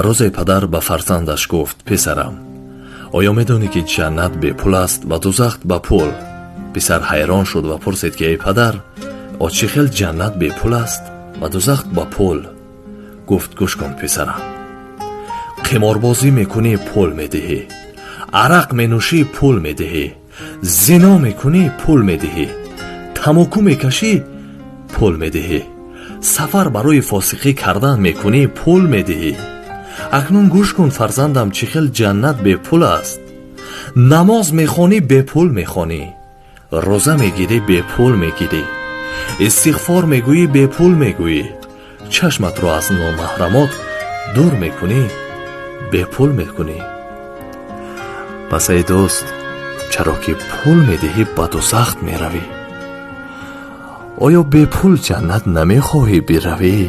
Рӯзе падар ба фарзандаш гуфт: «Писарам, оё медонӣ, ки ҷаннат бепул аст ва дузах ба пул?» Писар ҳайрон шуд ва пурсид, ки: «Эй падар, о чӣ хел ҷаннат бепул аст ва дузах ба пул?» Гуфт: «Гӯш кун, писарам. Қиморбозӣ мекунӣ, пул медиҳӣ, арақ менӯшӣ, пул медиҳӣ, зино мекунӣ, пул медиҳӣ, тамоку мекашӣ, пул медиҳӣ, сафар барои фосиқӣ кардан мекунӣ, пул медиҳӣ. Акнун гӯш кун, фарзандам, чӣ хел ҷаннат бепул аст. Намоз мехонӣ, бепул мехонӣ, рӯза мегирӣ, бепул мегирӣ, истиғфор мегӯӣ, бепул мегӯӣ, чашматро аз номаҳрамот дур мекунӣ, бепул мекунӣ. Пас, эй дӯст, чаро ки пул медиҳӣ, ба дузах меравӣ? Оё бепул ҷаннат намехоҳӣ биравӣ?»